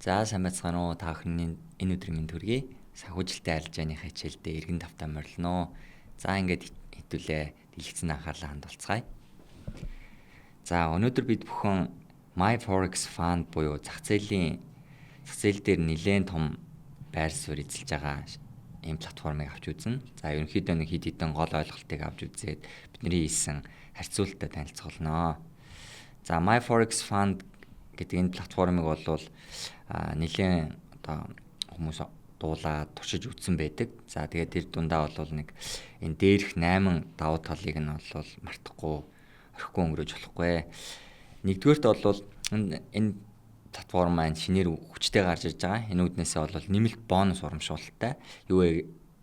За, сайн байцгаана уу, та бүхний энэ өдрийн мэнд хүргэе. Санхүүжилтийн арилжааны хичээлдээ эргэн тавтай морилно. За, ингээд хэдүүлээ дэлгэцэн анхаарлаа хандуулцгаая. За, өнөөдөр бид бүхэн My Forex Fund буюу зах зээл дээр нэлээд том байр суурь эзэлж байгаа ийм платформыг авч үзнэ. За, ерөнхийдөө нэг хэд хэдэн гол ойлголтыг авч үзээд бидний хийсэн харьцуултаа танилцуулнаа. За, My Forex Fund гэдэг энэ платформыг бол нэлээд одоо хүмүүс дуулаад туршиж үзсэн байдаг. За, тэгээд тэр дундаа бол нэг энэ дээрх 8 давуу талыг нь бол мартахгүй, орхихгүй өнгөрөөж болохгүй. Нэгдүгээрт бол энэ платформ маань шинээр хүчтэй гарч ирж байгаа. Энэ үүднээсээ бол нэмэлт бонус урамшуулалтай.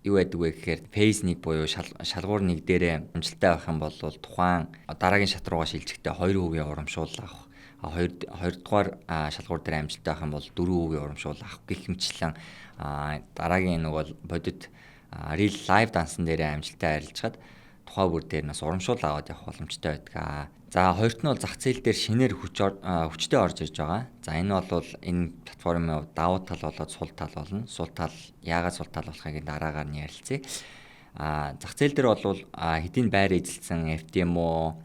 Юу байдаг вэ гэхээр phase 1 буюу шалгуур 1 дээрээ амжилттай байх юм бол тухайн дараагийн шат руугаа шилжихдээ 2% урамшуул авах. А хоёрдугаар шалгуур дээр амжилттай байх юм бол 4% урамшуул авах гэх мэтчлэн, дараагийн нөгөө бодит real live дансан дээрээ амжилттай арилжахад тухай бүр дээр нас урамшуул аваад явах боломжтой байдаг. За, хоёрт нь бол зах зээл дээр шинээр хүчтэй орж ирж байгаа. За, энэ бол энэ платформын хувьд давуу тал болоод сул тал болно. Сул тал, яагаад сул тал болохыг дараагаар нь ярилцъя. Зах зээл дээр бол хэдийн байр эзэлсэн FTMO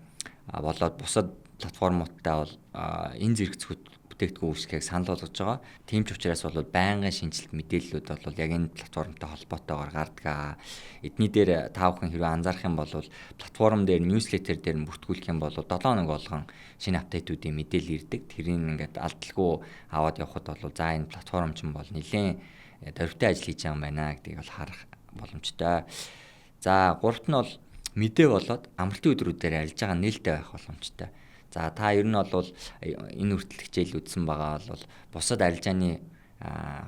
болоод бусад платформуудтай бол энэ зэрэгцүүд бүтээгдэхүүн үйлчлэгийг санал болгож байгаа. Тийм ч учраас бол байнгын шинэчлэлт мэдээллүүд бол яг энэ платформтой холбоотойгоор гардаг. Эдний дээр та бүхэн хэрвээ анзаарах юм бол платформ дээр newsletter дээр нь бүртгүүлэх юм бол 7 хоног болгон шинэ update үүдийн мэдээлэл ирдэг. Тэрийг ингээд алдалгүй аваад явхад бол за, энэ платформ ч юм бол нэлээд дөрвтэй ажил хийж байгаа юм байна гэдгийг бол харах боломжтой. За, гуравт нь бол мэдээ болоод амралтын өдрүүдээр арилжаагаа нээлттэй байх боломжтой. За, та ер нь бол энэ хүртэл хичээл үзсэн байгаа бол бусад арилжааны,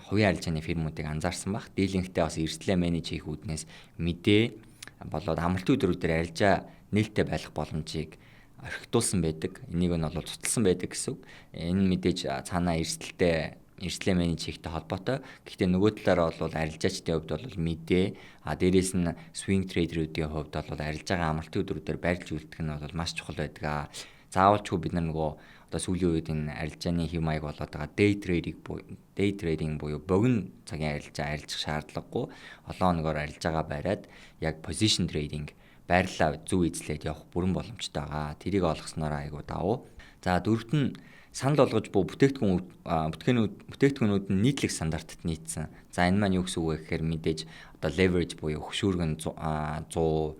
хувийн арилжааны фирмүүдийг анзаарсан байх. Dealing тэй бас эрсдлээ manage хийх үүднээс мэдээ болоод амралтын өдрүүдээр арилжаа нээлттэй байх боломжийг орхитуулсан байдаг. Энийг нь бол цуцалсан байдаг гэсэн үг. Энэ мэдээж цаанаа эрсдлээ manage хийхтэй холбоотой. Гэхдээ нөгөө талаараа бол арилжаачдын хувьд бол мэдээ, дээрээс нь swing trader-үүдийн хувьд бол арилжаагаа амралтын өдрүүдээр барьж үлдэх нь бол маш чухал байдаг. Заавалчгүй бид нар нөгөө одоо сүүлийн үед энэ арилжааны хэв маяг болоод байгаа day trading буюу богино цагийн арилжаа арилжах шаардлагагүй. Олон хоногоор арилжаагаа бариад яг position trading, байрлалаа зөв эзлээд явах бүрэн боломжтой байгаа. Тэрийг олгосноор айгуу давуу. За, дөрөвт нь санал болгож буй бүтээгдэхүүнүүд нь нийтлэг стандартад нийцсэн. За, энэ маань юу гэсэн үг вэ гэхээр мэдээж одоо leverage буюу хөшүүрэг нь 100,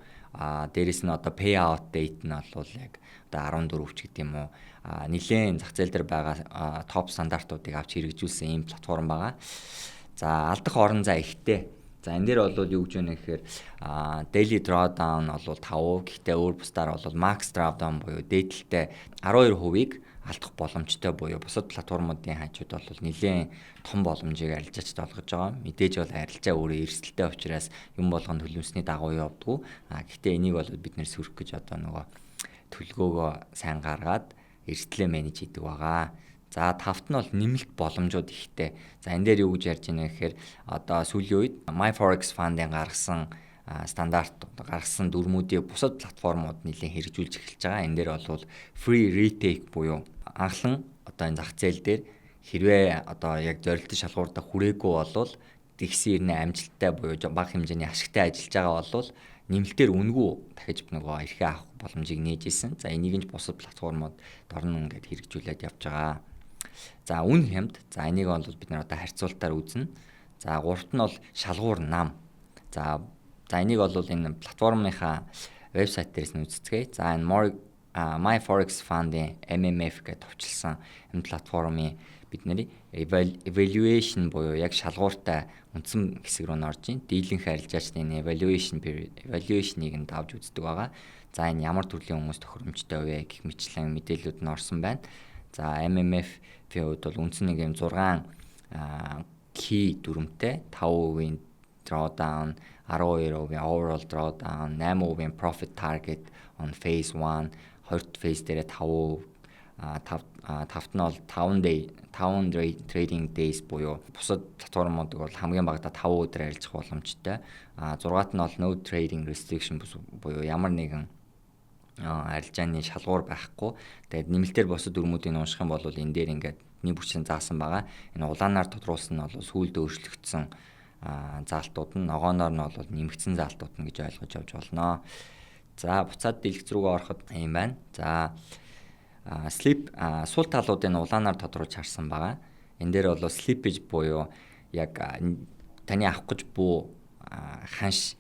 дээрэс нь одоо payout date нь бол яг одоо 14 ч гэдэг юм уу, нэлээд зах зээл дээр байгаа топ стандартуудыг авч хэрэгжүүлсэн ийм платформ байгаа. За, алдах орон зай ихтэй. За, энэ дээр бол юу гэж байна гэхээр daily drawdown бол 5%, гэхдээ өөр бусдаар бол max drawdown буюу дээдэлтэй 12%-ийг алдах боломжтой буюу бусад платформуудын хажууд бол нэлээд том боломжийг арилжаачид олгож байгаа. Мэдээж бол арилжаа өөрөө эрсдэлтэй учраас юм болгонд төлөвлөсний дагуу явдггүй. Гэхдээ энийг бол бид нэр сөрөх гэж одоо нөгөө төлөвлөгөөгөө сайн гаргаад эрсдлээ manage хийдэг байгаа. За, тавт нь бол нэмэлт боломжууд ихтэй. За, энэ дээр юу гэж ярьж байна гэхээр одоо сүүлийн үед My Forex Fund-ын гаргасан стандарт, гаргасан дүрмүүдийг бусад платформуд нэлээд хэрэгжүүлж эхэлж байгаа. Энэ дээр бол free retake буюу анхлан одоо энэ зах зээл дээр хэрвээ одоо яг зорилттой шалгуурдаа хүрээгүй болвол тэгсэн ирнэ амжилттай буюу бага хэмжээний ашигтай ажиллаж байгаа бол нэмэлтээр үнэгүй дахиж нөгөө эрхээ авах боломжийг нээж исэн. За, энийг нь бусад платформуд дорно ингээд хэрэгжүүлээд явж байгаа. За, үнэ хямд. За, энийг бол бид нар одоо харьцуултаар үзнэ. За, гуравт нь бол шалгуур нам. За, энийг бол энэ платформынхаа вебсайт дээрээс нь үзцгээе. За, энэ My Forex Fund-ын MMF гэж товчлсон энэ платформын бид нэр evaluation буюу яг шалгууртай үндсэн хэсэг рүү н орж ийн. Dealing арилжаачдын evaluation period, evaluation-ыг нь давж үздэг байгаа. За, энэ ямар төрлийн хүмүүс тохиромжтой вэ гэх мэтчлэн мэдээллүүд нь орсон байна. За, MMF-ийн хувьд бол үндсэн нэг юм 6 key дүрмтэй: 5% drawdown, 12% overall drawdown, 8% profit target on phase 1, хоёр phase дээрээ 5%, 5 тавт нь бол 5 day, 5 trading days буюу бусад платформуудыг бол хамгийн багадаа 5 өдөр арилжах боломжтой. 6-ат нь бол no trading restriction буюу ямар нэгэн Арилжааны шалгуур байхгүй. Тэгээд нэмэлтээр бусад дүрмүүдийг унших юм бол энэ дээр ингээд нэг бүрчин заасан байгаа. Энэ улаанаар тодруулсан нь бол сүүлд өөрчлөгдсөн заалтууд нь, ногооноор нь бол нэмэгдсэн заалтууд нь гэж ойлгож явж болно. За, буцаад дэлгэц рүүгээ ороход юм байна. За, slip сул талуудыг улаанаар тодруулж харсан байгаа. Энэ дээр бол slippage буюу яг таны авах гэж буй ханш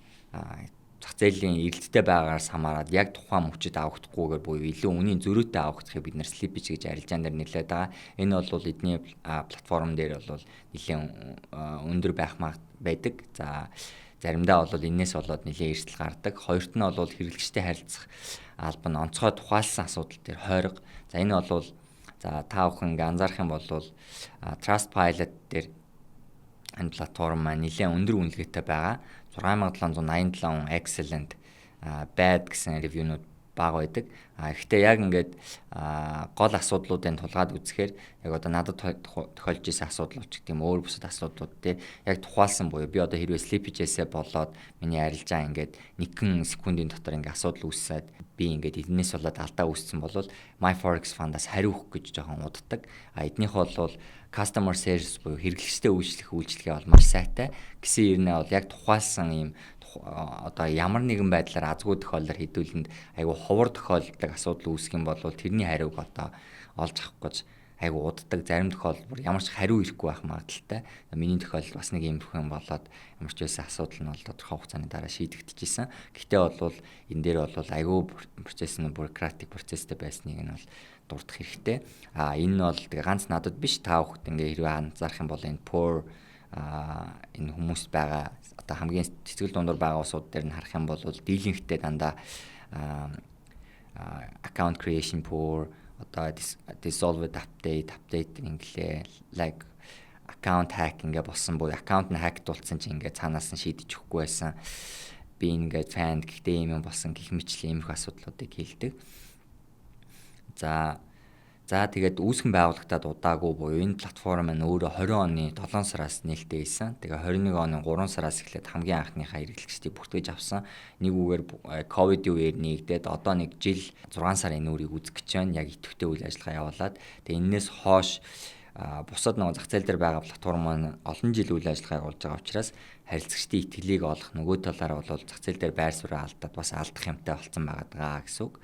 зах зээлийн эрэлттэй байгаагаас хамаарат яг тухайн мөчөд авахдахгүйгээр буюу илүү үнийн зөрүүтэй авахдахыг бид нар slippage гэж арилжаан дээр нэрлэдэг байгаа. Энэ бол эдний платформ дээр бол нэлээд өндөр байх байдаг. За, заримдаа бол энээс болоод нэлээд эрсдэл гардаг. Хоёрт нь бол хэрэглэгчтэй харилцах алба нь онцгой тухайлсан асуудал дээр хойрог. За, энэ бол за та бүхэн ингээ анзаарах юм бол Trustpilot дээр энэ платформ маань нэлээд өндөр үнэлгээтэй байгаа. 6787 excellent, bad гэсэн review нууд бага байдаг. А гэхдээ яг ингээд гол асуудлуудыг тулгаад үзэхээр яг одоо надад тохиолж исэн асуудал ч гэдэг юм, өөр бусад асуудлууд дээр яг тухайлсан буюу би одоо хэрвээ slippage-ээсээ болоод миний арилжаа ингээд нэгэн секундын дотор ингээд асуудал үүссээд би ингээд эднээс болоод алдаа үүссэн бол My Forex Fund-аас хариу өгөх гэж жоохон уддаг. А эднийх бол customer service буюу хэрэглэгчтэй үйлчлэх үйлчилгээ бол маш сайтай. Гэсэн хэрнээ бол яг тухайлсан ийм одоо ямар нэгэн байдлаар азгүй тохиолдол хэдүүлэнд айгүй ховор тохиолддог асуудал үүсэх юм бол тэрний хариуг одоо олж авах гэж айгүй уддаг. Зарим тохиолдолд бүр ямар ч хариу ирэхгүй байх магадлалтай. Миний тохиолдолд бас нэг юм юм болоод ямар ч байсан асуудал нь бол тодорхой хугацааны дараа шийдэгдэжсэн. Гэхдээ бол энэ дээр бол айгүй процесс нь бюрократик процесстэй байсныг нь бол дурдах хэрэгтэй. А энэ нь бол тэгээ ганц надад биш, та бүхэнд ингээ хэрвээ анзаарах юм бол энэ poor энэ хүмүүс байгаа, одоо хамгийн цэцгэл дундуур байгаа улсууд дээр нь харах юм бол dealing тэй дандаа account creation poor, одоо dissolved update, update инглээ, like account hack ингээ болсон буюу account нь hack дуулсан чинь ингээ цаанаас нь шийдэж өгөхгүй байсан. Би ингээд фанд гэхдээ юм болсон гэх мэтлэн иймэрхүү асуудлуудыг хэлдэг. За, тэгээд үүсгэн байгуулагдаад удаагүй буюу энэ платформ нь өөрөө 20 оны 7 сараас нээлттэй хийсэн. Тэгээ 21 оны 3 сараас эхлээд хамгийн анхныхаа хэрэглэгчдийг бүртгэж авсан. Нэг үгээр ковидын үеэр нэгдээд одоо нэг жил 6 сарын нүүрийг үзэх гэж байна. Яг идэвхтэй үйл ажиллагаа явуулаад. Тэгээ энээс хойш бусад нэг зах зээл дээр байгаа платформ маань олон жил үйл ажиллагаа явуулж байгаа учраас харилцагчдын итгэлийг олох, нөгөө талаараа бол зах зээл дээр байр сууриа алдаад бас алдах юмтай болцсон байгаа даа гэсэн үг.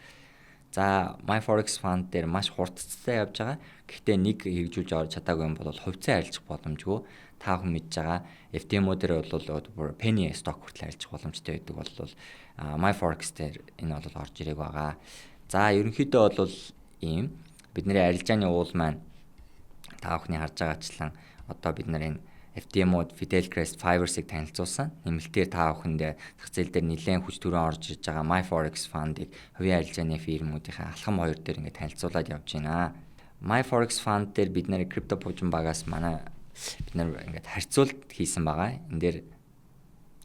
За, My Forex Fund дээр маш хурдцтай явж байгаа. Гэхдээ нэг хэрэгжүүлж орж чадаагүй юм бол хувьцаа арилжах боломжгүй. Та хүн мэдж байгаа, FTMO дээр бол бүр penny stock хүртэл арилжах боломжтой байдаг бол My Forex дээр энэ бол орж ирээг байгаа. За, ерөнхийдөө бол ийм бидний арилжааны уул маань та бүхний харж байгаачлан одоо бид нар энэ FTMO, Fidelcrest, Fiverr-ыг танилцуулсан. Нэмэлтээр та бүхэндээ зах зээл дээр нэлээд хүч төрөн орж ирж байгаа My Forex Fund-ыг хувийн арилжааны фирмүүдийн алхам хоёр дээр ингээд танилцуулаад явж байна. My Forex Fund дээр бид нар крипто пужин багаас манай бид нар ингээд харьцуулт хийсэн байгаа. Энэ дээр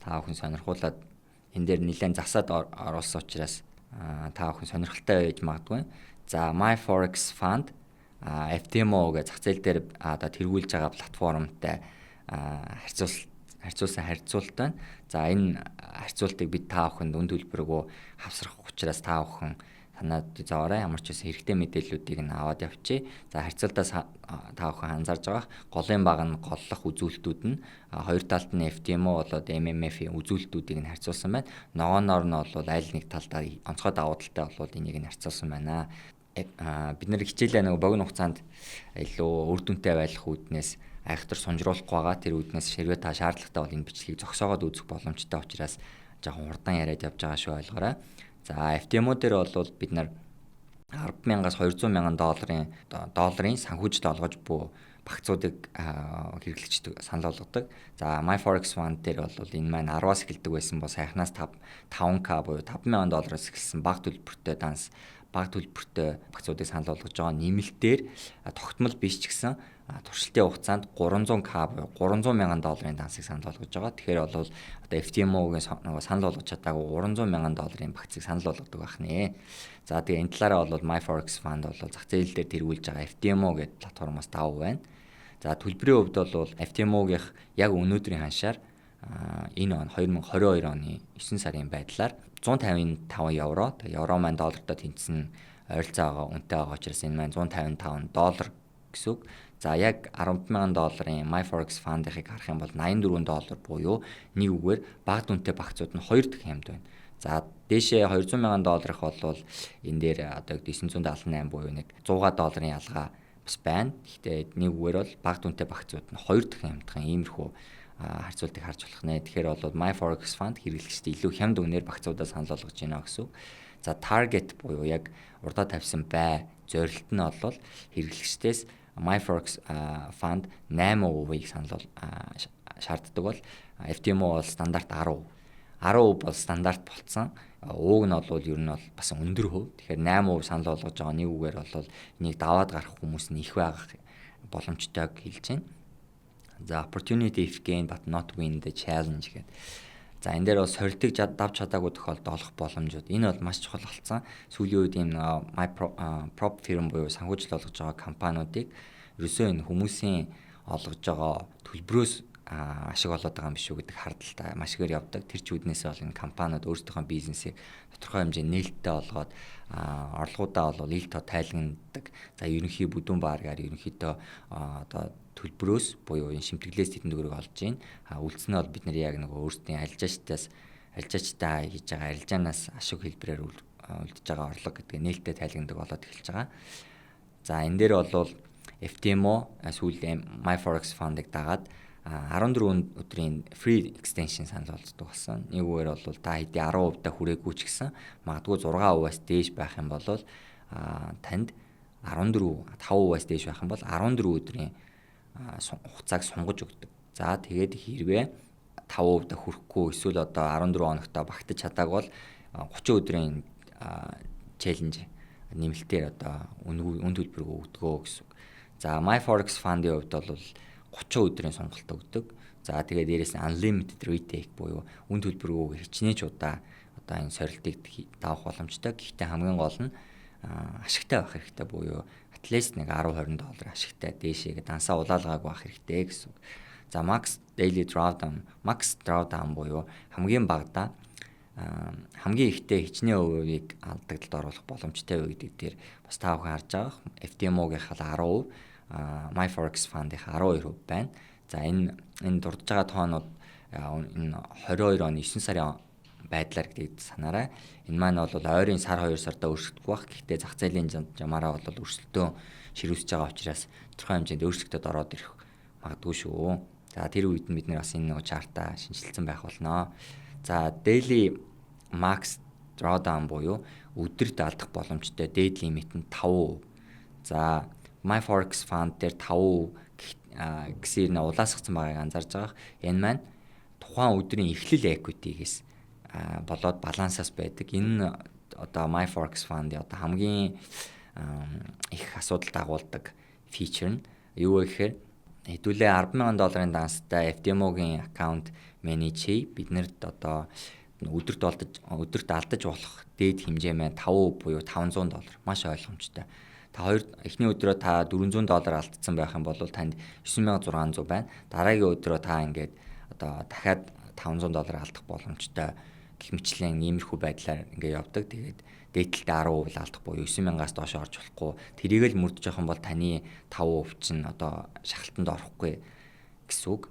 та бүхэн сонирхуулаад энэ дээр нэлээд засаад оруулсан учраас та бүхэн сонирхолтой байж магадгүй. За, My Forex Fund FTMO гэж зах зээл дээр одоо тэргүүлж байгаа платформтой харьцуулсан харьцуулт байна. За, энэ харьцуултыг бид та бүхэнд үн төлбөргүй хавсрах учраас та бүхэн санаад зовоорой. Ямар ч байсан хэрэгтэй мэдээллүүдийг нь аваад явчих. За, харьцуултаас та бүхэн анзаарж байгаа голын баг нь голлох үзүүлэлтүүд нь, хоёр талд нь FTMO болоод MMF-ийн үзүүлэлтүүдийг нь харьцуулсан байна. Ногооноор нь бол аль нэг талдаа онцгой давуу талтай болвол энийг нь харьцуулсан байна. Бид нар хичээлээ нэг богино хугацаанд илүү үр дүнтэй байх үүднээс айхтар сунжруулахгүй байгаа. Тэр үүднээс хэрвээ та шаардлагатай бол энэ бичлэгийг зогсоогоод үзэх боломжтой учраас жоохон хурдан яриад явж байгаа шүү, ойлгоорой. За, FTMO дээр бол бид нар 10,000-аас 200 мянган долларын санхүүжилт олгож буй багцуудыг хэрэглэгчид санал болгодог. За, My Forex Fund дээр бол энэ маань 10-аас эхэлдэг байсан бол саяхнаас 5 5K буюу 5000 доллароос эхэлсэн бага төлбөртэй данс, бага төлбөртэй багцуудыг санал болгож байгаа. Нэмэлтээр тогтмол биш ч гэсэн туршилтын хугацаанд 300K буюу 300 мянган долларын дансыг санал болгож байгаа. Тэгэхээр бол одоо FTMO-гийн нөгөө санал болгож чадаагүй 300 мянган долларын багцыг санал болгодог байх нэ. За, тэгээ энэ талаараа бол My Forex Fund бол зах зээл дээр тэргүүлж байгаа FTMO гэдэг платформоос давуу байна. За, төлбөрийн хувьд бол FTMO-гийнх яг өнөөдрийн ханшаар Энэ он 2022 оны 9 сарын байдлаар 155 евро. Тэгээ евро маань доллартай тэнцсэн ойролцоогоо үнэтэй байгаа учраас энэ маань 155 доллар гэсэн үг. За, яг 10,000 долларын My Forex Fund-ыг харах юм бол 84 доллар буюу нэг үгээр бага дүнтэй багцууд нь хоёр дахин хямд байна. За, дээшээ 200 мянган долларх бол энэ дээр одоо 978 буюу нэг 100 долларын ялгаа бас байна. Гэхдээ нэг үгээр бол бага дүнтэй багцууд нь хоёр дахин хямдхан иймэрхүү харьцуултыг харж болох нэ. Тэгэхээр бол My Forex Fund хэрэглэгчдэд илүү хямд үнээр багцуудаа санал болгож байна гэсэн үг. За, target буюу яг урдаа тавьсан бай зорилт нь бол хэрэглэгчдээс My Forex Fund 8%-ийг санал шаарддаг бол FTMO бол стандарт 10%. 10% бол стандарт болцсон. Ууг нь бол ер нь бол бас өндөр хувь. Тэгэхээр 8% санал болгож байгаа нэг үгээр бол энийг даваад гарах хүмүүс нь их байх боломжтойг хэлж байна. За, opportunity if gain but not win the challenge гэдэг. За, энэ дээр бол сорилтыг давж чадаагүй тохиолдолд олох боломжууд. Энэ бол маш чухал болсон. Сүүлийн үед ийм my prop firm буюу санхүүжилт олгож байгаа компаниудыг ерөөсөө энэ хүмүүсийн олгож байгаа төлбөрөөс ашиг олоод байгаа юм биш үү гэдэг хардталтай маш ихээр явдаг. Тэр ч үүднээсээ бол энэ компаниуд өөрсдийнхөө бизнесийг тодорхой хэмжээний нээлттэй олгоод орлогоудаа бол ил тод тайлагнадаг. За, ерөнхий бүдүүн бааргаар ерөнхийдөө одоо төлбөрөөс буюу энэ шимтгэлээс тэдэн төгрөг олж гин. А үлдсэн нь бол бид нар яг нөгөө өөрсдийн арилжаачдаас арилжаачтай хийж байгаа арилжаанаас ашиг хэлбэрээр үлдэж байгаа орлого гэдэг нээлттэй тайлагнадаг болоод эхэлж байгаа. За, энэ дээр бол FTMO сүүл My Forex Fund-ыг дагаад 14 өдрийн free extension санал болгодог болсон. Нэг үгээр бол та хэдий 10% та хүрээгүй ч гэсэн магадгүй 6%-аас дээш байх юм бол танд 14 5%-аас дээш байх юм бол 14 өдрийн хугацааг сунгаж өгдөг. За, тэгээд хэрвээ 5% та хүрэхгүй эсвэл одоо 14 хоногт багтаж чадаагүй бол 30 өдрийн challenge нэмэлтээр одоо үн төлбөрөөр өгдөгөө гэсэн үг. За, My Forex Fund-ийн хувьд бол 30 өдрийн сонголт өгдөг. За, тэгээд дээрэс нь unlimited retake буюу үн төлбөргүйгээр хичнээн ч удаа одоо энэ сорилтыг давах боломжтой. Гэхдээ хамгийн гол нь ашигтай байх хэрэгтэй буюу at least нэг 10 20 доллар ашигтай дээшээгээ дансаа улаалгаагүй байх хэрэгтэй гэсэн үг. За, max daily drawdown, max drawdown буюу хамгийн багадаа хамгийн ихтэй хичнээн хувийг алдагдлалд оруулах боломжтой вэ гэдэг дээр бас та бүхэн харж байгаа. FTMO-гийн 10%, My Forex Fund-ийн 12% байна. За, энэ дурдж байгаа тоонууд энэ 22 оны 9 сарын байдлаар гэдгийг санаарай. Энэ маань бол ойрын сар 2 сарда өөрчлөгдөхгүй байх. Гэхдээ зах зээлийн жамаараа бол өрсөлдөөн ширүүсэж байгаа учраас тодорхой хэмжээнд өөрчлөгдөд ороод ирэх магадгүй шүү. За, тэр үед нь бид нар бас энэ нөгөө chart-аа шинэчилсэн байх болно. За, daily max drawdown буюу өдөрт алдах боломжтой дээд лимит нь 5%. За, My Forex Fund дээр 5% гэсээр нь улаасгацсан байгааг анзаарж байгаа. Энэ маань тухайн өдрийн эхлэл equity-гээс болоод балансаас байдаг. Энэ одоо My Forex Fund-ын одоо хамгийн их асуудал дагуулдаг feature нь юу вэ гэхээр хэдүүлээ 10,000 долларын данстай FTMO-гийн account manage хий. Бид нарт одоо өдөрт алдаж болох дээд хэмжээ маань 5% буюу 500 доллар, маш ойлгомжтой. Та хоёр эхний өдрөө та 400 доллар алдсан байх юм бол танд 9600 байна. Дараагийн өдрөө та ингээд одоо дахиад 500 доллар алдах боломжтой гэх мэтлэн иймэрхүү байдлаар ингээд явдаг. Тэгээд дээдэлтэй 10% л алдах буюу 9000-аас доош орж болохгүй. Тэрийг л мөрдөж явах юм бол таны 5% чинь одоо шахалтанд орохгүй гэсэн үг.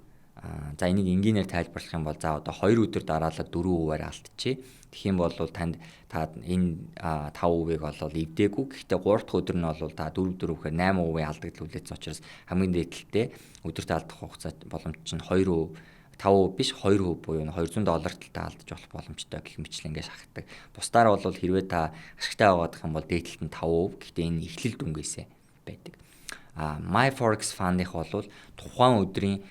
За, энийг энгийнээр тайлбарлах юм бол за одоо 2 өдөр дараалал 4%-аар алдчихъя. Тэгэх юм бол танд та энэ 5%-ыг бол эвдээгүй. Гэхдээ 3 дахь өдөр нь бол та 4 4 гэхээр 8% алдагдал хүлээсэн учраас хамгийн дээдэлтэй өдөрт алдах хугацаа боломж чинь 2%, 5% биш, 2% буюу 200 доллар талтай алдаж болох боломжтой гэх мэтлэн ингээд шахдаг. Бусдаар бол хэрвээ та ашигтай байгаадах юм бол дээдэлт нь 5%. Гэхдээ энэ эхлэл дүнгээсээ байдаг. А My Forex Fund-ых бол тухайн өдрийн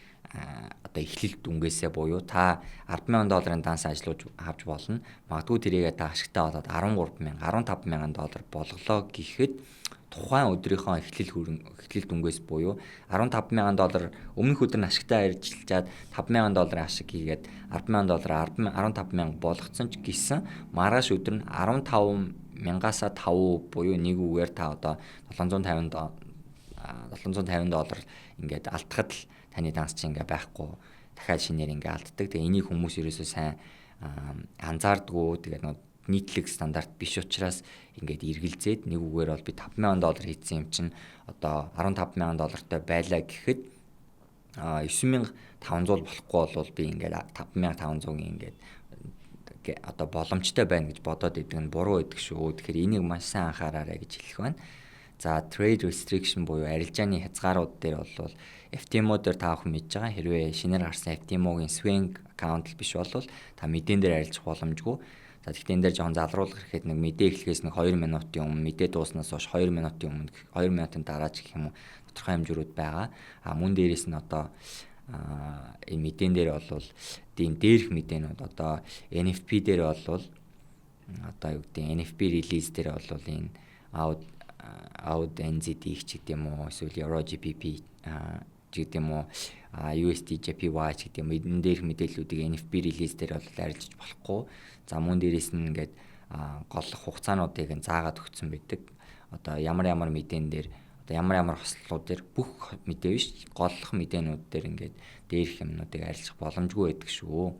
одоо эхлэл дүнгээсээ буюу та 10,000 долларын данс ажиллуулж авч болно. Магадгүй тэрийгээ та ашигтай болоод 13,000, 15,000 доллар болголоо гэхэд тухайн өдрийнхөө эхлэл дүнгээс буюу 15,000 доллар өмнөх өдөр нь ашигтай ажиллаад 5,000 долларын ашиг хийгээд 10,000 доллар 15,000 болгоцсон ч гэсэн маргааш өдөр нь 15 мянгаас 5 буюу нэг үгээр та одоо 750 доллар ингээд алдахад л таны данс чинь ингээ байхгүй дахиад шинээр ингээ алддаг. Тэгээ энийг хүмүүс ерөөсөө сайн анзаардгүү. Тэгээ нөгөө нийтлэг стандарт биш учраас ингээд эргэлзээд, нэг үгээр бол би 5000 доллар хийсэн юм чинь одоо 15,000 доллартай байлаа гэхэд 9500 болохгүй бол би ингээд 5500-ийн ингээд одоо боломжтой байна гэж бодоод идэг нь буруу байдаг шүү. Тэгэхээр энийг маш сайн анхаараарай гэж хэлэх байна. За, trade restriction буюу арилжааны хязгаарууд дээр бол FTMO дээр та бүхэн мэдж байгаа. Хэрвээ шинээр гарсан FTMO-гийн swing account биш бол та мэдээн дээр арилжах боломжгүй. За, тэгэхдээ энэ дээр жоохон залруулах гэхэд нэг мэдээ эхлэхээс нэг 2 минутын өмнө, мэдээ дууснаас хойш 2 минутын өмнө, 2 минутын дараа ч гэх юм уу, тодорхой хэмжүүрүүд байгаа. А мөн дээрээс нь одоо энэ мэдээн дээр бол тийм дээрх мэдээнүүд, одоо NFP дээр бол, одоо юу гэдэг, NFP release дээр бол энэ AUD NZD ч гэдэг юм уу, эсвэл Euro GBP ч гэдэг юм уу, USD JPY ч гэдэг юм, энэ дээрх мэдээллүүдийг NFP release дээр бол арилжиж болохгүй. За, мөн дээрээс нь ингээд голлох хугацаануудыг нь заагаад өгсөн байдаг. Одоо ямар ямар мэдээн дээр, одоо ямар ямар хослолууд дээр, бүх мэдээ биш, голлох мэдээнүүд дээр ингээд дээрх юмнуудыг арилжах боломжгүй байдаг шүү.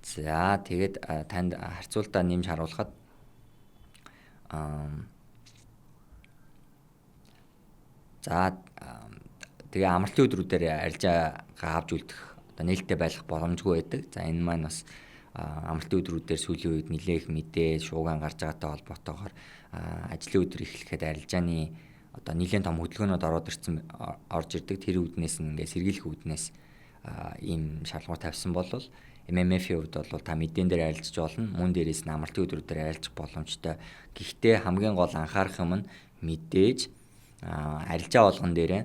За, тэгээд танд харьцуултаа нэмж харуулхад за, тэгээ амралтын өдрүүдээр арилжаагаа авч үлдэх, одоо нээлттэй байх боломжгүй байдаг. За, энэ маань бас амралтын өдрүүдээр сүүлийн үед нэлээх мэдээ шууган гарч байгаатай холбоотойгоор ажлын өдөр эхлэхэд арилжааны одоо нэлээд том хөдөлгөөнүүд ороод ирсэн, орж ирдэг. Тэр үүднээс нь ингээд сэргийлэх үүднээс ийм шаардлагууд тавьсан бол MMF-ийн хувьд бол та мэдээн дээр арилжиж болно. Мөн дээрээс нь амралтын өдрүүдээр арилжих боломжтой. Гэхдээ хамгийн гол анхаарах юм нь мэдээж арилжаа болгон дээрээ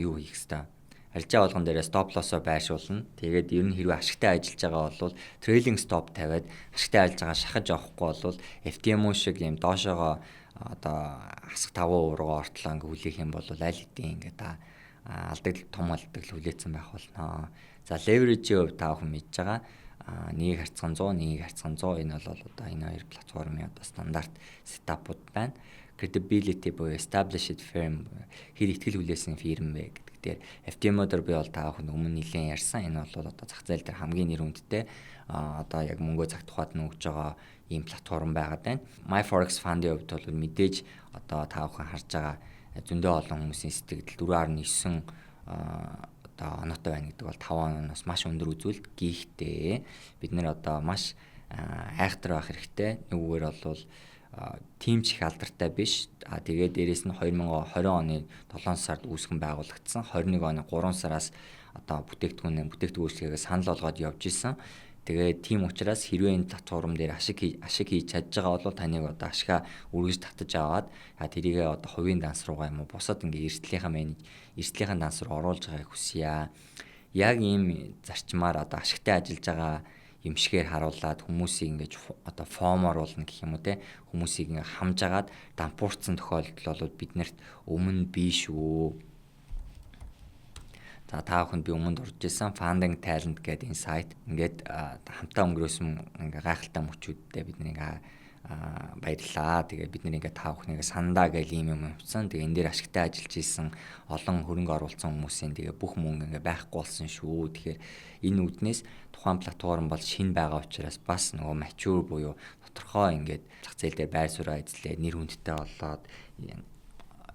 юу хийх ёстой? Арилжаа болгон дээрээ stop loss-оо байршуулна. Тэгээд ер нь хэрвээ ашигтай ажиллаж байгаа бол trailing stop тавиад ашигтай ажиллаж байгаа шахаж авахгүй бол FTMO шиг юм доошоогоо одоо хасах 5% руугаа ортлоо ингээ хүлээх юм бол аль хэдийн ингээ та алдагдал, том алдагдал хүлээсэн байх болно. За, leverage-ийн хувьд та бүхэн мэдж байгаа, нэг харьцан 100, нэг харьцан 100, энэ бол одоо энэ хоёр платформын одоо стандарт setup-ууд байна. Credibility буюу established firm, хэр итгэл хүлээсэн фирм вэ гэдэг дээр FTMO дээр би бол та бүхэн өмнө нэлээд ярьсан. Энэ бол одоо зах зээл дээр хамгийн нэр хүндтэй, одоо яг мөнгөө цаг тухайд нь өгж байгаа ийм платформ байгаад байна. My Forex Fund-ийн хувьд бол мэдээж одоо та бүхэн харж байгаа, зөндөө олон хүмүүсийн сэтгэгдэл 4.9 одоо оноотой байна гэдэг бол 5 оноос маш өндөр үзүүлэлт. Гэхдээ бид нэр одоо маш айхтар байх хэрэгтэй. Нэг үгээр бол тийм ч их алдартай биш. А тэгээд дээрэс нь 2020 оны 7 сард үүсгэн байгуулагдсан. 21 оны 3 сараас одоо бүтээгдэхүүн үйлчилгээгээ санал болгоод явж исэн. Тэгээд тийм учраас хэрвээ энэ платформ дээр ашиг хийж чадж байгаа бол таныг одоо ашгаа үргэж татаж аваад тэрийгээ одоо хувийн данс руугаа юм уу, бусад ингээ эрсдлийнхаа данс руу оруулж байгааг хүсье. Яг ийм зарчмаар одоо ашигтай ажиллаж байгаа юм шигээр харуулад хүмүүсийг ингэж одоо FOMO оруулна гэх юм уу, те, хүмүүсийг ингээ хамж агаад дампуурсан тохиолдол бол биднэрт өмнө бий шүү. За, та бүхэнд би өмнө дурдж ирсэн Funding Talent гэдэг энэ сайт ингээд хамтаа өнгөрөөсөн ингээ гайхалтай мөчүүдтэй бид нэг баярлаа. Тэгээ бид нэг ингээ та бүхнийг сандаа гэл ийм юм явцсан. Тэгээ энэ дээр ашигтай ажиллаж исэн, олон хөрөнгө оруулсан хүмүүсийн тэгээ бүх мөнгө ингээ байхгүй болсон шүү. Тэгэхээр энэ үүднээс тухайн платформ бол шинэ байгаа учраас бас нөгөө mature буюу тодорхой ингээд зах зээл дээр байр сууриа эзлээ, нэр хүндтэй болоод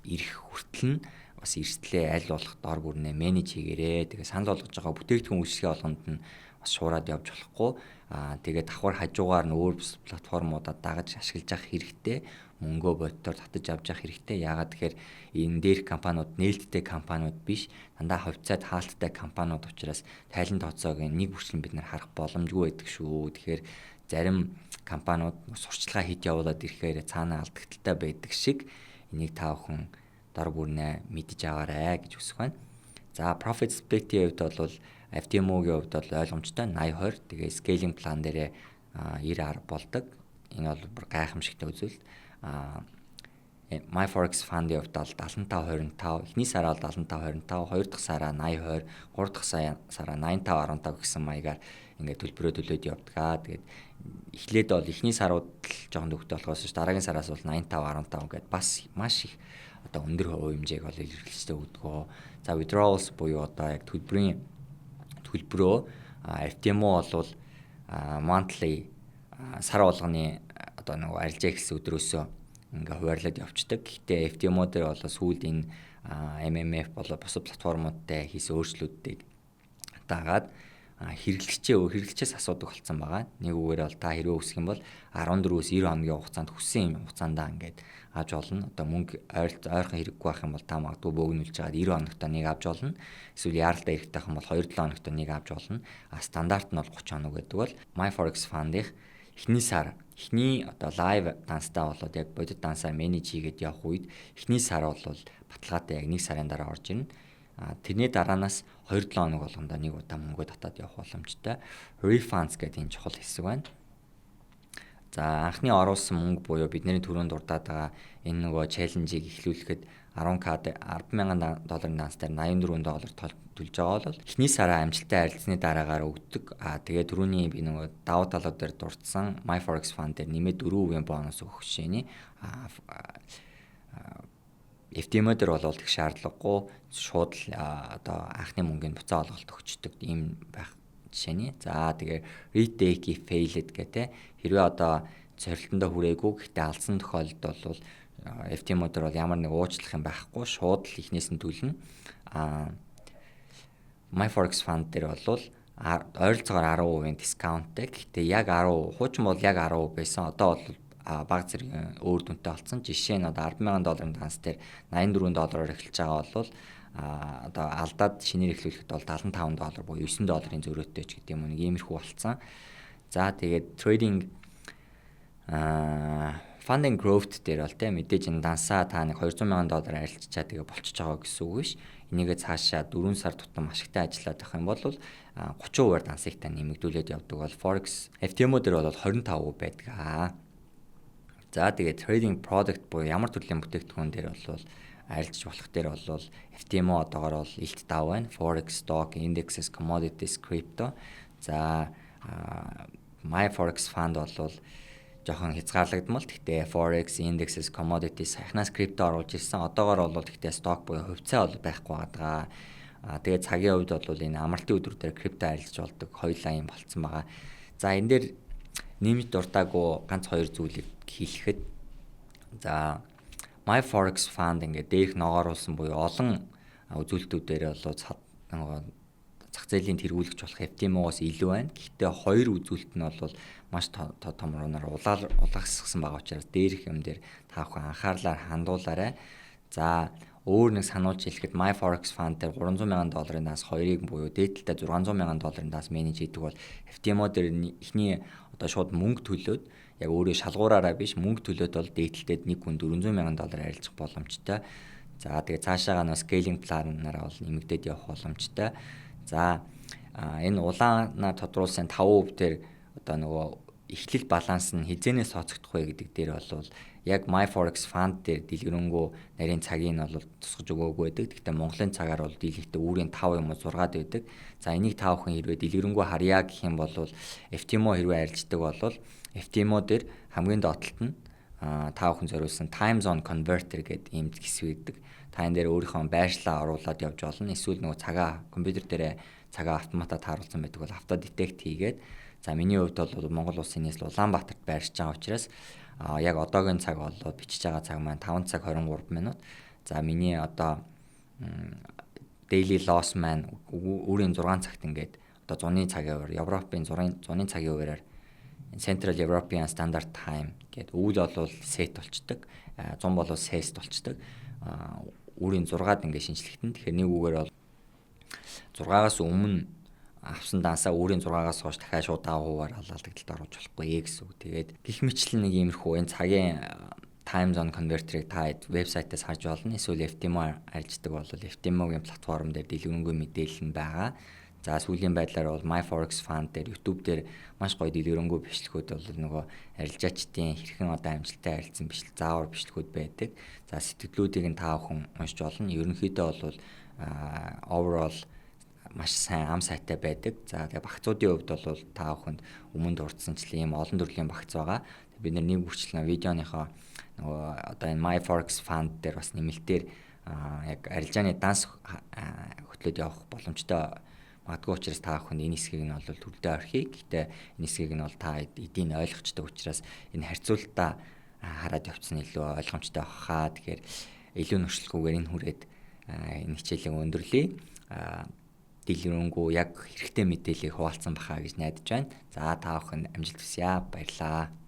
ирэх хүртэл нь бас эрсдлээ аль болох дор бүрнээ manage хийгээрээ. Тэгээ санал болгож байгаа бүтээгдэхүүн үйлчилгээ болгонд нь бас шуураад явж болохгүй. Аа, тэгээ давхар хажуугаар нь өөр платформудад дагаж ашиглаж явах хэрэгтэй. Мөнгөө боддоор татаж авч явах хэрэгтэй. Яагаад тэгэхээр энэ дээрх компаниуд нээлттэй компаниуд биш. Дандаа хувьцаат хаалттай компаниуд учраас тайлан тооцоог нэг бүрчлэн бид нар харах боломжгүй байдаг шүү. Тэгэхээр зарим компаниуд сурчлагаа хийж явуулаад ирэхээр цаана алдагдaltaй байдаг шиг энийг та бүхэн дор бүрнээ мэдж аваарай гэж хүсэх байна. За, profit split-ийн хувьд бол FTMO-гийн хувьд бол ойлгомжтой 80 20, тэгээ scaling plan дээрээ 90 10 болдог. Энэ бол бүр гайхамшигтай үзүүлэлт. My Forex Fund-ийн хувьд бол 75 25, эхний сараа бол 75 25, хоёр дахь сараа 80 20, гурав дахь сараа 85 15 гэсэн маягаар ингээд төлбөрөө төлөөд явдаг. Тэгээд эхлээд бол эхний сарууд л жоохон төвөгтэй болохоос ш дараагийн сараас бол 85 15 гэдээ бас маш их одоо өндөр хувь хэмжээг бол илэрхийлжтэй өгдөг. За, withdrawals буюу одоо яг төлбөрийн төлбөрөө FTMO бол monthly, сар болгоны одоо нөгөө арилжаа эхэлсэн өдрөөсөө ингээ хуваарлаад явцдаг. Гэхдээ FTMO дээр бол сүүлд энэ MMF болоо бусад платформуудтай хийсэн өөрчлөлтүүдийг дагаад хэрэглэгчээс асуудаг болсон байгаа. Нэг үгээр бол та хэрвээ өсөх юм бол 14-өөс 90 хоногийн хугацаанд хүссэн юм хугацаанд ингээд авч болно. Одоо мөнгө ойрхон хэрэггүй байх юм бол та магадгүй бөөгнүүлж байгаад 90 хоногт нэг авч болно. Эсвэл яаралтай хэрэгтэй байх юм бол 2-7 хоногт нэг авч болно. А стандарт нь бол 30 хоног гэдэг бол My Forex Fund-ийн эхний сар, эхний одоо live данстай болоод яг бодит дансаа manage хийгээд явах үед эхний сар бол баталгаатай яг нэг сарын дараа орж ирнэ. А тэрний дараанаас 2-7 хоног болгондоо нэг удаа мөнгөө татаад явах боломжтой. Refunds гэдэг энэ чухал хэсэг байна. За, анхны оруулсан мөнгө буюу бидний түрүүнд дурдаад байгаа энэ нөгөө challenge-ийг эхлүүлэхэд 10K, 10,000 долларын данс дээр 84 доллар төлж байгаа бол эхний сараа амжилттай арилжсны дараагаар өгдөг. А тэгээ түрүүний би нөгөө давуу талууд дээр дурдсан My Forex Fund дээр нэмээд 4% бонус өгөх жишээний. FTMO дээр бол их шаардлагагүй, шууд л одоо анхны мөнгийг буцаа олголт өгчдөг ийм байх жишээний. За, тэгээ retake if failed гэх те, хэрвээ одоо зорилтондоо хүрээгүй, гэхдээ алдсан тохиолдолд бол FTMO дээр бол ямар нэг уучлах юм байхгүй, шууд л эхнээс нь төлнө. А My Forex Fund дээр бол ойролцоогоор 10% discount тай. Гэхдээ яг 10, хуучин бол яг 10% байсан. Одоо бол баг зэрэг өөр дүнтэй болсон. Жишээ нь одоо 10,000 долларын данс дээр 84 доллараар эхэлж байгаа бол одоо алдаад шинээр эхлүүлэхэд бол 75 доллар буюу 9 долларын зөрөөтэй ч гэдэг юм уу, нэг иймэрхүү болцсон. За, тэгээд trading funding growth дээр бол те мэдээж энэ дансаа та нэг 200 сая доллар арилжчаа тэгээ болчихж байгаа гэсэн үг биш. Энийгээ цаашаа 4 сар тутам ашигтай ажиллаад байх юм бол 30%-аар дансыг та нэмэгдүүлээд явдаг бол Forex FTMO дээр бол 25% байдаг аа. За, тэгээд trading product буюу ямар төрлийн бүтээгдэхүүн дээр бол арилжиж болох дээр бол FTMO одоогор бол илт дав байна. Forex, stock, indexes, commodities, crypto. За, My Forex Fund бол жоохон хязгаарлагдмал. Гэхдээ forex, indexes, commodities, саяхнаас крипто оруулж ирсэн. Одоогор бол гэхдээ stock буюу хувьцаа бол байхгүй байгаа. А тэгээд цагийн хувьд бол энэ амралтын өдрүүдээр крипто арилжиж болдог, хоёулаа юм болцсон байгаа. За, энэ дээр нэмж дуртаагүй ганц хоёр зүйлийг хэлэхэд, за, My Forex Fund ингээд дээрх ногооруулсан буюу олон үзүүлэлтүүдээр бол зах зээлийн тэргүүлэгч болох FTMO-оос илүү байна. Гэхдээ хоёр үзүүлэлт нь бол маш том рунаар улагссан байгаа учраас дээрх юм дээр та бүхэн анхаарлаар хандуулаарай. За, өөр нэг сануулж хэлэхэд My Forex Fund дээр 300 мянган долларын данс хоёрыг буюу дээдэлтэй 600 мянган долларын данс manage хийдэг бол FTMO дээр эхний одоо шууд мөнгө төлөөд, яг өөрөө шалгуураараа биш, мөнгө төлөөд бол дээдэлтэд нэг хүн 400 мянган доллар арилжах боломжтой. За, тэгээ цаашаага нөө scaling plan-аараа бол нэмэгдээд явах боломжтой. За, энэ улаанаар тодруулсан 5% дээр одоо нөгөө эхлэл баланс нь хизээнээс тооцогдох вэ гэдэг дээр бол яг My Forex Fund дээр дэлгэрэнгүй нарийн цагийг нь бол тусгаж өгөөгүй байдаг. Гэхдээ Монголын цагаар бол дийлэнхдээ үүрийн 5 юм уу 6-ад байдаг. За, энийг та бүхэн хэрвээ дэлгэрэнгүй харьяа гэх юм бол FTMO хэрвээ арилждаг бол FTMO дээр хамгийн доод талд нь та бүхэн зориулсан time zone converter гэдэг ийм хэсэг байдаг. Та энэ дээр өөрийнхөө байршлаа оруулаад явж болно. Эсвэл нөгөө цагаа компьютер дээрээ цагаа автоматар тааруулсан байдаг бол auto detect хийгээд, за, миний хувьд бол Монгол улсын нийслэл Улаанбаатарт байршиж байгаа учраас яг одоогийн цаг бол бичиж байгаа цаг маань 5 цаг 23 минут. За, миний одоо daily loss маань өөрийн 6 цагт ингээд одоо зуны цагийн хуваар, Европын зуны цагийн хуваараар Central European Standard Time гэдэг өвөл бол CET болчдөг. 100 бол CEST болчдөг. Үүрийн 6-ад ингээд шинжлэхтэн. Тэгэхээр нэг үгээр бол 6-аас өмнө авсан дансаа үүрийн 6-аас хойш дахиад шууд 5%-аар алдагдлалд оруулж болохгүй гэсэн үг. Тэгээд гих мэтлэн нэг иймэрхүү энэ цагийн time zone converter-ыг та вебсайтаас харж болно. Эсвэл FTMO арилждаг бол FTMO-гийн платформ дээр дэлгэрэнгүй мэдээлэл нь байгаа. За, сүүлийн байдлаар бол My Forex Fund дээр, YouTube дээр маш гоё дэлгэрэнгүй бичлэгүүд бол нөгөө арилжаачдын хэрхэн одоо амжилттай арилжсан бичлэг, заавар бичлэгүүд байдаг. За, сэтгэгдлүүдийг нь та бүхэн уншиж болно. Ерөнхийдөө бол overall маш сайн ам сайтай байдаг. За, тэгээ багцуудын хувьд бол та бүхэнд өмнө дурдсанчлан ийм олон төрлийн багц байгаа. Бид нэг бүрчлэн видеоныхоо нөгөө одоо энэ My Forex Fund дээр бас нэмэлтээр яг арилжааны данс хөтлөөд явах боломжтой магадгүй учраас та бүхэнд энэ хэсгийг нь бол төрөлдөө орхий. Гэхдээ энэ хэсгийг нь бол та эдийг ойлгочтой учраас энэ харьцуултаа хараад явцсан илүү ойлгомжтой баха. Тэгэхээр илүү нөршлөхгүйгээр энэ хүрээд энэ хичээлийг өндөрлөе. Дэлгэрэнгүй яг хэрэгтэй мэдээллийг хуваалцсан баха гэж найдаж байна. За, та бүхэнд амжилт хүсье. Баярлалаа.